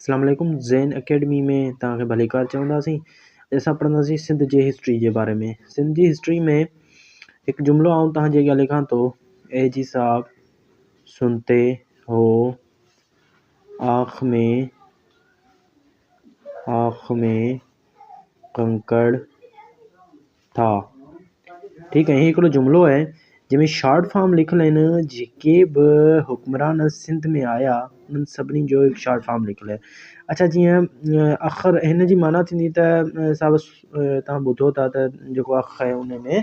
اسلام عليڪم زين اڪيڊمي ۾ توهان کي ڀليڪار چونداسين. اسان پڙهنداسين سنڌ جي هسٽري جي باري ۾. سنڌ جي هسٽري ۾ هڪ جملو آئون توهان جي اڳيان لکان ٿو، اي جي صاحب سنتي هو آنک ۾ آنک ۾ ڪنڪڙ ٿا. ٺيڪ آهي، هي هڪڙو جملو آهي جنهن ۾ شارٽ فارم لکيل آهن. جيڪي به حڪمران سنڌ ۾ آيا انهن سڀني جو هڪ شارٽ فارم لکيل آهي. اڇا جيئن اکر هن جي معنيٰ ٿيندي ته صاحب توهان ٻڌو ٿا ته جيڪو اک آهي ان ۾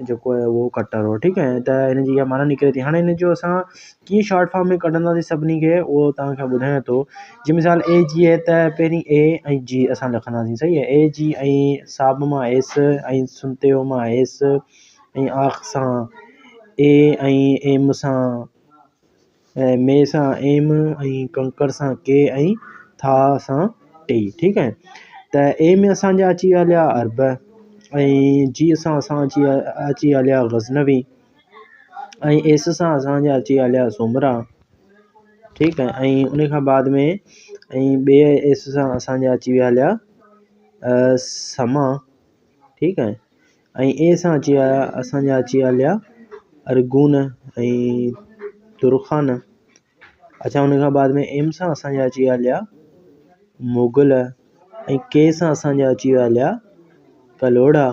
جيڪو آهي اهو ڪٽر هو. ٺيڪ آهي، ته هن جي اها معنيٰ نڪري ٿي. هاڻي هن جو اسان ڪيئن شارٽ فارم ۾ ڪڍنداسين سڀني کي اهو توهان کي ٻڌايان ٿو. جي مثال اي جي آهي ته پهرين اي ۽ جي اسان لکنداسين صحيح آهي. اي جي ۽ صاحب مان ايس ۽ سنتيو مان ايس ۽ آخ سان اي ۽ ايم سان ۽ مي سان ايم ۽ ڪنڪر سان ڪي ۽ ٿا سان ٽي. ٺيڪ آهي، ته اي ۾ اسان جا اچي ويا هليا عرب ۽ جي سان اسان اچي ويا هليا غزنوي ۽ ايس سان اسان جا اچي ويا هليا سومرا. ٺيڪ آهي، ۽ ان کان بعد ۾ ۽ ٻئي ايس سان اسان جا اچي ويا هليا سما. ٺيڪ آهي، ۽ اي سان اچي ويا اسان جا اچي ويا هليا ارغون ۽ ترخان. اڇا ان کان بعد ۾ ايم سان اسان جا اچي ويا هليا مغل ۽ ڪي سان اسان جا اچي ويا هليا ڪلهوڙا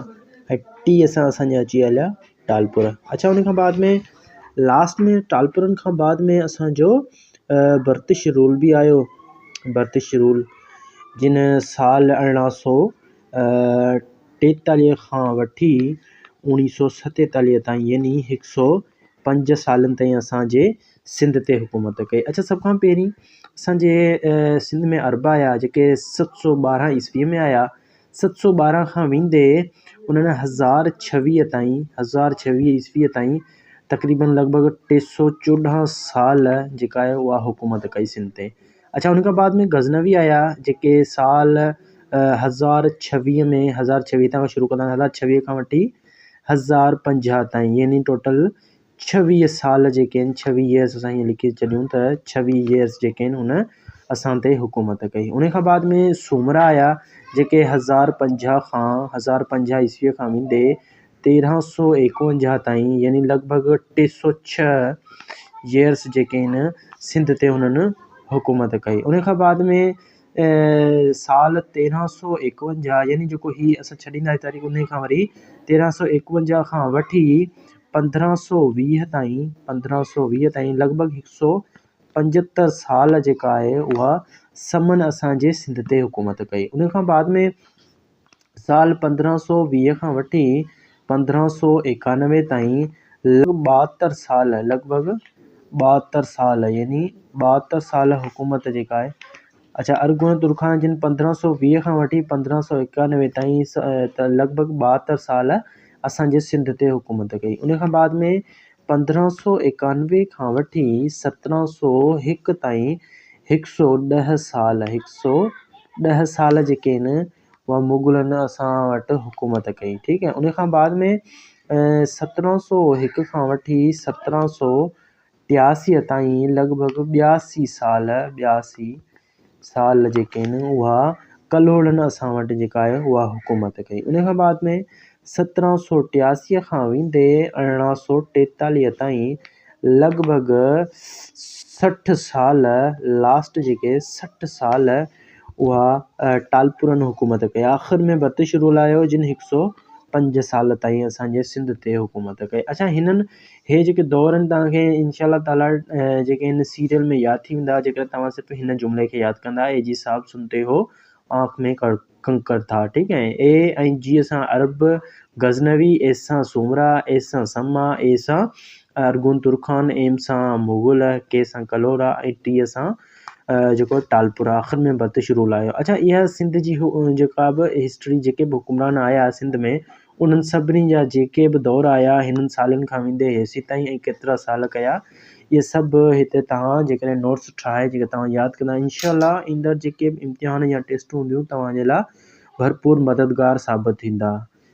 ۽ ٽي سان اسان جا اچي ويا هليا ٽالپر. اڇا ان کان بعد ۾ لاسٽ ۾ ٽالپرن کان بعد ۾ اسان جو برٽش رول به آيو. برٽش رول جن سال ارڙهن سو ٽيتاليهه کان وٺي اوڻيهه سو ستيتاليهه تائين يعني هڪ سو پنج سالن تائين اسان جي سنڌ تي حڪومت ڪئي. اڇا سڀ کان پهرين اسان جي سنڌ ۾ عرب آيا جيڪي 712 عيسويء ۾ آيا. 712 کان ويندي انهن 1026 تائين، 1026 عيسويء تائين تقريبن لڳ ڀڳ 314 سال جيڪا آهي اها حڪومت ڪئي سنڌ تي. اڇا ان کان بعد ۾ غزنوي آيا جيڪي سال 1026 ۾، 1026 تان شروع ڪندا 1026 کان وٺي 1050 تائين يعني ٽوٽل 26 سال جيڪي آهن، 26 يئرس اسان ائين لکي ڇڏيون ته 26 يئرس جيڪي آهن ان اسان تي حڪومت ڪئي. ان کان بعد ۾ سومرا آيا جيڪي 1050 کان، 1050 عيسويء کان ويندي 1351 تائين يعني لڳ ڀڳ 306 يئرس جيڪي آهن سنڌ تي هنن حڪومت ڪئي. ان کان بعد ۾ سال 1351 يعني جيڪو هي اسان ڇڏيندا تاريخ ان کان وري 1351 کان وٺي 1520 تائين، 1520 تائين لڳ ڀڳ هڪ سو پنجهتر سال جيڪا آهي اها سمن اسان جي سنڌ تي حڪومت ڪئي. ان کان بعد ۾ سال 1520 کان وٺي 1591 تائين لڳ ٻاهتر سال، لڳ ڀڳ ٻاهتر سال يعني ٻاهتر سال حڪومت جيڪا آهي. اڇا ارغون ترخان جن 1520 کان وٺي 1591 تائين لڳ ڀڳ ٻاهتر سال اسان جي سنڌ تي حڪومت ڪئي. ان کان بعد ۾ 1591 کان وٺي 1701 تائين هڪ سو ڏهه سال، هڪ سو ڏهه سال جيڪي آهن اها مغلن اسان وٽ حڪومت ڪئي. ٺيڪ آهي، ان کان بعد ۾ 1701 کان وٺي 1783 تائين لڳ ڀڳ ٻياسي سال، ٻياسي سال جيڪي آهن اها ڪلهوڙن اسان وٽ جيڪا آهي اها حڪومت ڪئي. ان کان بعد ۾ 1783 کان ويندي 1843 تائين لڳ ڀڳ 60 سال، لاسٽ جيڪي 60 سال اها ٽالپرن حڪومت ڪئي. آخر ۾ برٽش رول آيو جن هڪ سو پنج سال تائين اسان جي سنڌ تي حڪومت ڪئي. اڇا هنن هي جيڪي دور آهن توهان کي انشاء الله تعاليٰ جيڪي هن سيريل ۾ ياد ٿي ويندا جيڪڏهن توهان صرف هن جملي کي ياد ڪندا. اي جي صاحب سنتي هو آنک ۾ ڪنڪر ٿا. ٺيڪ آهي، اي ۽ جي سان عرب غزنوي، ايس سان سومرا، ايس سان سما، اي سان ارغون ترخان، ايم سان مغل، ڪي سان ڪلهوڙا ۽ ٽي سان جيڪو ٽالپر. آخر ۾ برٽش رول آيو. اڇا اها سنڌ جي جيڪا به هسٽري جيڪي به حڪمران آيا سنڌ ۾ انهن سڀني جا جيڪي به دور آيا هنن سالن کان ويندي هيسي تائين ۽ ڪيترا سال ڪيا اهي سڀ هتي توهان جيڪڏهن نوٽس ٺاهي جيڪي توهان ياد ڪندا انشاء الله ايندڙ جيڪي به امتحان يا ٽيسٽون هونديون توهان جي لاء ڀرپور مددگار ثابت ٿيندا.